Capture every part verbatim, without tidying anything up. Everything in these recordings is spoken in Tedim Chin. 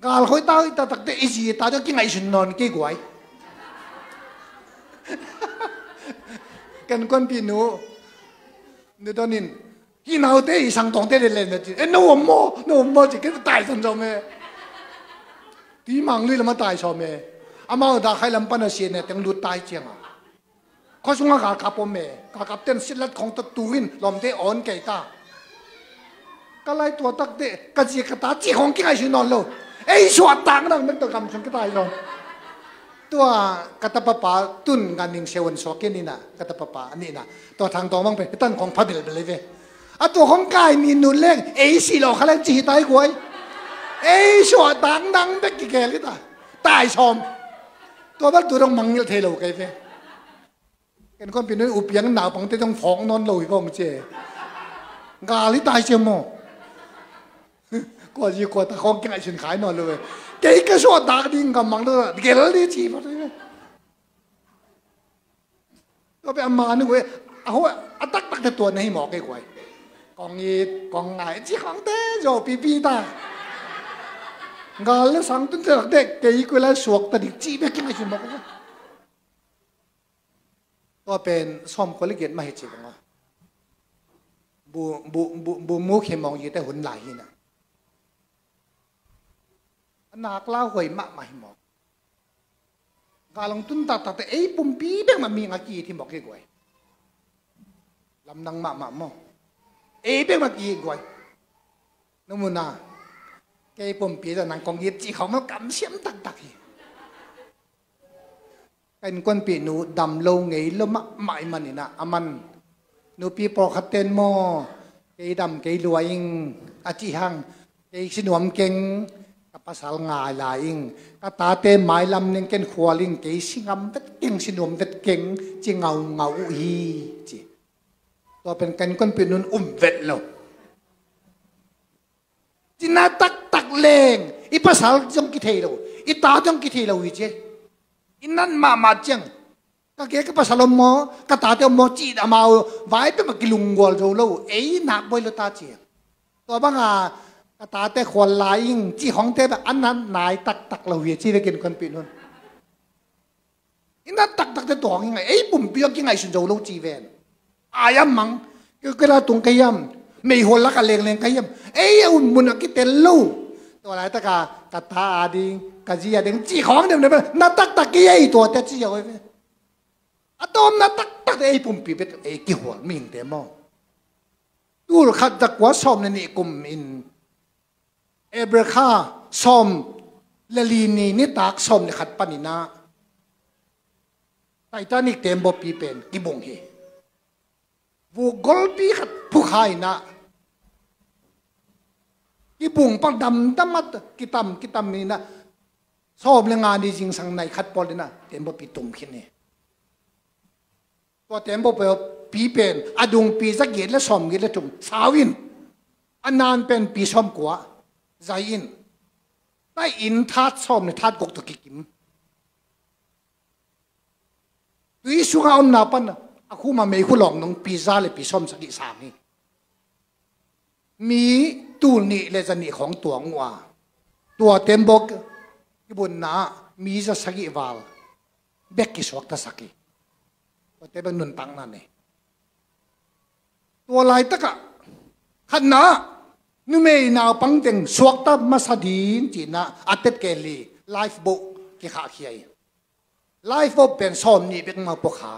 Gal khoi ta, ta takte i zi ta dong kingaihsun nawn kei guai. Kan kuanpih nu, nu donin, hi naute i sang tawngte le len na ci. E, no om maw, no om maw ci, kei tai san zom e. Tui mang lui lama tai sawm e. Amau dah khai lam pan a sian e, teng lut tai ciang a. Khua sungah galkap om e. Galkap ten sitlat khong tawh tu in lawmte awn kei ta. Ka lai tua takte, ka zi ka ta cih khong kingaihsun nawn lo. Ei suahtak nang bek tawh gam sung ka tai lo. Tua ka tapapa tun gan ning sewan suak kei nina, ka tapapa a nina. Tua thang tawng bang pen, tan khong pha belbel ve. A tua khong kai mi nun leng, ei si lo kha leng ci hi tai guai. Ei suahtak nang bek kigel hi ta. Tai sawm. Tua bel tu dong mangngilh thei lo kei ve. Ken khon pi nun upiang naupangte zong phawk nawn lo hi vong cia. Gal hi tai cia maw? Kua zi kua ta khawng kingaihsun khai nawn lo ve. Kei ka suahtak ding ka mang lo gel di ci maw. Tua pe a ma ni guai a ho a taktak te tua na hi maw kei guai. Kong it kong ngai ci khawng te zo pipi ta. Gal le sang tun te takte kei kuai lai suak ta dik ci bek kingaihsun maw kei. Tua pen sawm kua le giat mah hi ci bang a. Bu, bu, bu, bu mu khe mawng yi te hun lai hi na. A nak lau huai mahmah hi mawk. Galong tun taktak te ei pumpi bek mah mi nga ki it hi mawk hi guai. Lamdang mahmah maw. Ei bek mah ki it guai. Numuna. Kei pumpi ta nang kong it ci khawng mal kam siam taktak hi. Ka innkuanpih nu dam lo ngei lo mahmah ih maninah a man nupi pawlkhat ten maw kei dam kei lua ing a cih hang kei si nuam keng ka pasal ngai lai ing ka tate mailam ning ken khual ing kei si ngam vet keng si nuam vet keng ci ngaungau uh hi ci. Tua pen ka innkuanpih nun um vet lo. Cina taktak leng i pasal zong kithei lo i ta zong kithei lo hi cia. I nat mahmah ciang ka ke ka pasal om maw ka tate om maw cih amau vai pia mah kilunggual zo lo ei nak boi lo ta cia. Tua banga ka tate khual lai ing cih hongte bang a nat nai taktak lo hi ci vekin kan pih nun. I nat taktak te tawng i ngai ei pumpi a kingaihsun zo lo ci ven. Ai a mang kikila tung ka hiam meihual lak a lengleng ka hiam ei a un mun a kitel lo. Tua laitaka ka ta a ding ka zi a ding ci khawng dem dem na taktak ki ei tua te ci zo ve. A tawm na taktak te ei pumpi bet ei kihual mingte maw. Tul khat zakua sawm na nih kum in April kha sawm le li ni nitak sawm le khat paninah Titanic tembaw pi pen kibung hi. Vuk golpi khat phukha inah kibung pang damdam a kitam kitam inah sawm le nga ni zingsang nai khat pawl inah tembaw pi tum khin hi. Tua tembaw pi pen a dung pi za giat le sawm giat le thum sau in a nan pen pi sawm kua zai in tai in that sawm le that guk tawh kikim. Tui sunga omna pan a khuma meikhu lawng nung pi za le pi sawm sagih sang hi. Mi tul nih le za nih khawng tuang uh a tua tembaw kibunna ah mi za sagih val bek kisuaktasak hi. Tua te bek nuntakna nei. Tua laitakah khatna ah numei naupang teng suakta masa ding cihna a tetkelhi lifeboat kikhahkhia hi. Lifeboat pen sawm nih bek mau pawkha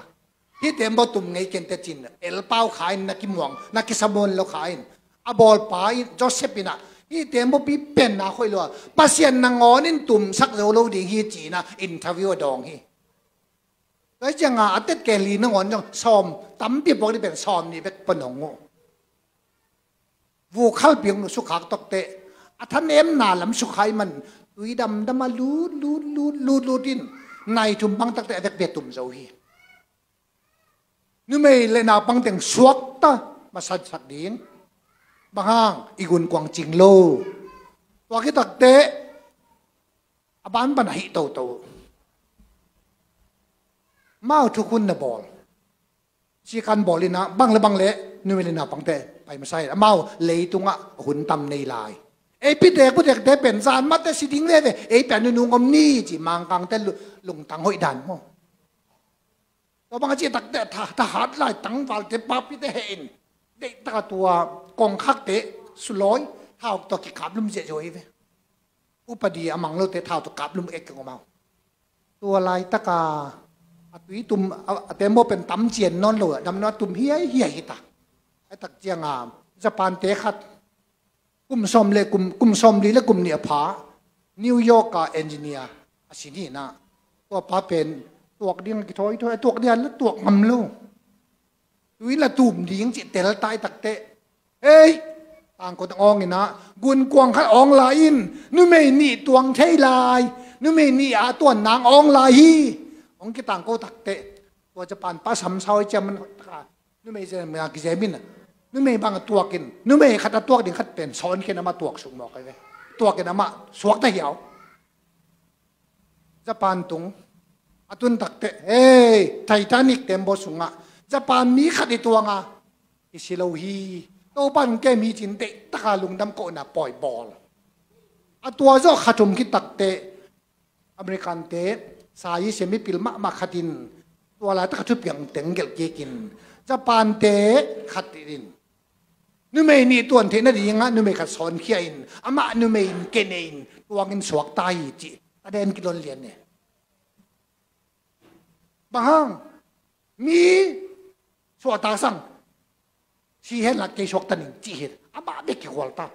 hih tembaw tum ngei kente cin elpau kha in na kimuang na kisamuan lo kha in a bawlpa in Joseph inah hih tembaw pi pen na khoih lo a Pasian nangawn in tumsak zo lo ding hi cihna interview a dawng hi. Tua hi cianga a tetkelhi nangawn zong sawm tampi puak dih pen sawm nih bek panong uh. Vuk khalpi hong sukhak tokte a thanemna lam sukha ih man tui damdam a lut lut lut lut lut in nai thum bang takte a vekpi a tum zo hi. Numei le naupang teng suakta masasak ding bang hang i gunkuang cing lo. Tua kitakte a banban ahih toto. Mau thukhun na bawl sikan bawl inah bang le bang le numei le naupangte pai masa in amau leitungah hun tam nei lai. Ei pitek putekte pen zan mate si ding veve, ei pia nunung om ni ci, Mangkangte lu-, lungtang hoih dan maw. Tua bang a cih takte tha, thahat lai tangvalte papite heh in, deihtaka tua kongkhakte sulawi, thau tua kikaplum ziahziah hi ve. Upadi a mang lote thau tua kaplum ek keng om au. Tua laitaka a tui tum, a, a tembaw pen tam cian nawn lo, a dam nawn a tum hiaihiai hi ta. A tak cianga Japan-te khat kum sawm le kum, kum sawmli le kum nih a pha New York a engineer a si ni na. Tua pa pen tuak ding a kithawithawi, a tuak ding a la tuak ngam lo. Tui la tum ding cih tel tai takte, hei, tangkot awng inah gunkuang khat awng lai in, numei nih tuang thei lai, numei nih a tuan nang awng lai hi. Awng kitangko takte, tua Japan pa samsau i ciaman taka numei zem a kizem in, numei bang a tuakin, numei khat a tuak ding khat pen sawn khin amah tuak suk mawk ai ve. Tuakin amah suakta hiau. Japan tung a tun takte, hei, Titanic tembaw sungah Japan mi khat i tuanga i si lo hi. Topan kem hi cin deihtaka lungdam kohna pawi bawl. A tua zawh khatum khit takte American-te sa i sia mipil mahmah khatin tua laitaka thupiang teng gelh kikin Japan-te khat in numei nih tuan theih nadingah numei khat sawnkhia in amah numei in kene in tuangin suakta hi cih taden kilon lian ne. Bang hang? Mi suahta sang si hen la kei suakta ning cih hi. Amah bek kikhual ta.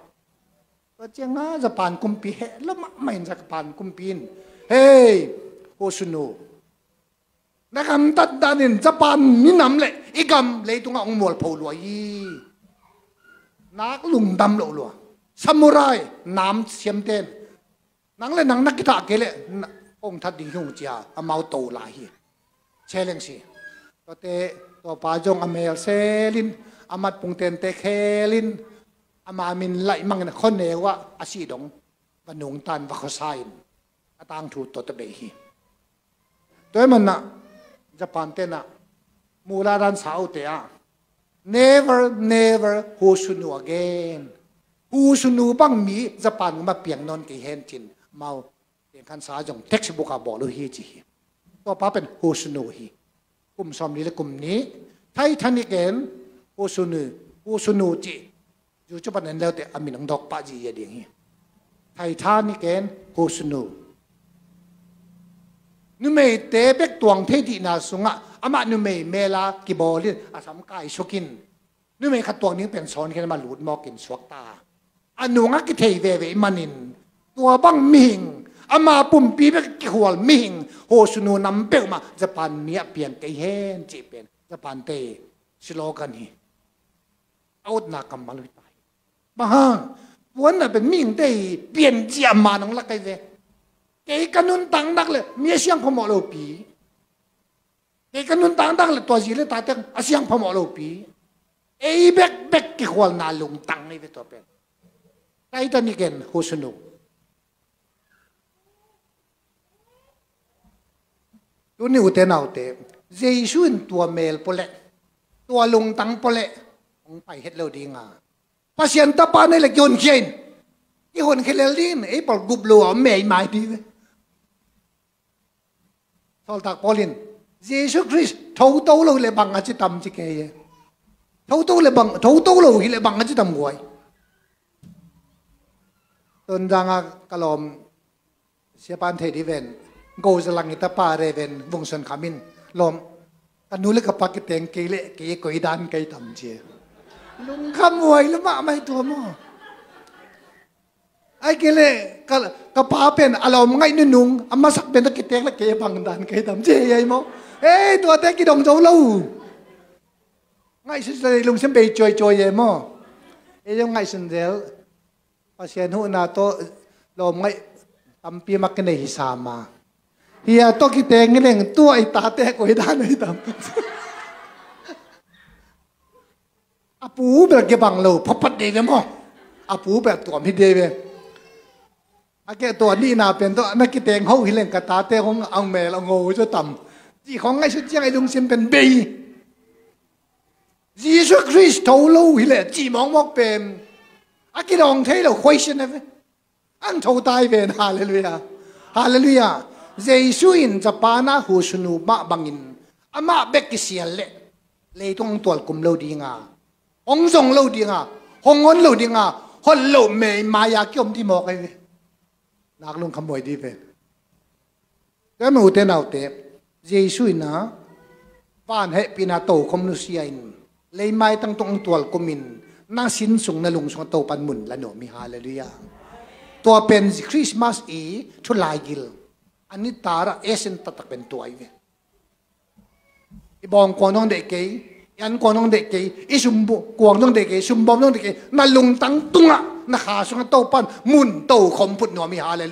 Tua cianga Japan kumpi heh lo mahmah in Japan kumpi in, hei, Hosono, na gamtat danin Japan minam le i gam leitungah hong mualpho lua hi. Nak lungdam loh lua. Samurai nam siamten nang le nang na kitah kei le na, kong that ding hi ung cia amau to lai hi. Challenge hi. Tuate, tua pa zong a mel selin, a matpung tente khelin, ama min laih mangin a khuaneu ah a sih dong va nungtan va khuasa in a tangthu tuate bei hi. Tua hi manah Japan tenah mula dan sa ute ah, never, never Hosono again. Hosono bang mi Japan ngama piang nawn kei hen cin mau tengkhan sa zong textbook a bawl uh hi ci hi. Tua pa pen Hosono hi. Kum sawmli le kum nih Titanic en Hosono, Hosono ci. Zu cu pan en leute a min ang dawk pah zihzia ding hi. Titanic en Hosono. Numeite bek tuang thei dihna sungah amah numei mela kibawlin a sam kaisukin numei khat tuang ding pen sawn khin amah lut mawkin suakta. A nungah kithei veve i manin tua bang mihing ama pumpi bek kikhual mihing Hosono nam peuhmah Japan mi ah piang kei hen cih pen Japan te slogan hi. A utna kammal uh hi ta hi. Bang hang? Puanna pen mihingte hi pianzia ma nang lak ahi ve. Kei ka nuntak nak le mi a siang phamawh lopi. Kei ka nuntak nak le tua zi le tate a siang phamawh lopi. Ei bekbek kikhualna lungtang ahi ve tua pen. Titanic en Hosono. Tuni ute naute, Jesu in tua mel pawleh, tua lungtang pawleh hong pai het lo dinga Pasian tapa nei le kihonkhia in, kihonkhia lel dingin ei pawl gup lo a om mei mai ding ve. Sawltak Paul in Jesu Khrist thoto lo hileh bang a ci tam ci kei e. Thoto le bang, thoto lo hileh bang a ci tam guai. Tonzang a ka lawm siapan thei di ven, go zalang i tapa Reven Vungson Kham in lawm, ka nu le ka pa kiteng kei le kei koi dan kei tam ci e. Lungkham huai le mahmah hi tua maw. Ai kei le ka, ka pa pen a lawm ngaih nunung a masak pen tawh kiteng le kei bang dan kei tam ci e ai maw. Ei tuate kidong zo lo. Ngaihsun zel lungsim bei cuaicuai e maw. Ei zong ngaihsun zel. Pasian huhna tawh lawm ngaih tampi mak kinei hi sama. Hia tawh kiteng i leng tua i tate koi dan ahi tam. A pu bel kibang lo phapat dei ve maw. A pu bel tuam hi dei ve. A keh tua nihna pen tawh na kiteng ho hi leng ka tate hong ang mel a ngo zo tam. Cih khong ngaihsut ciang i lungsim pen bei. Jesu Khrist tho lo hileh cih mawkmawk pen a kidawng thei lo question a ve. An tho tai ven, halleluiah. Halleluiah. Jesu in Japan ah husunu mah bangin amah bek kisial leh leitung hong tualkum lo dinga, hong zong lo dinga, hong hon lo dinga, hon lo meimai a kiom di mawk ahi ve. Nak lungkham huai di ve. Tua hi mah ute naute, Jesu in a van hehpihna tokhom nusia in leimaitang tung tualkum in na sin sung na lung sungah Topan mun la nuam hi, halleluiah. Tua pen Christmas i thu laigil a ni tarah esen taktak pen tua hi ve. I bawng kuang dong deih kei, i an kuang dong deih kei, i sum kuang dong deih kei, sum bawm dong deih kei, na lungtang tungah na kha sungah Topan mun tokhom phut nuam hi, halleluiah.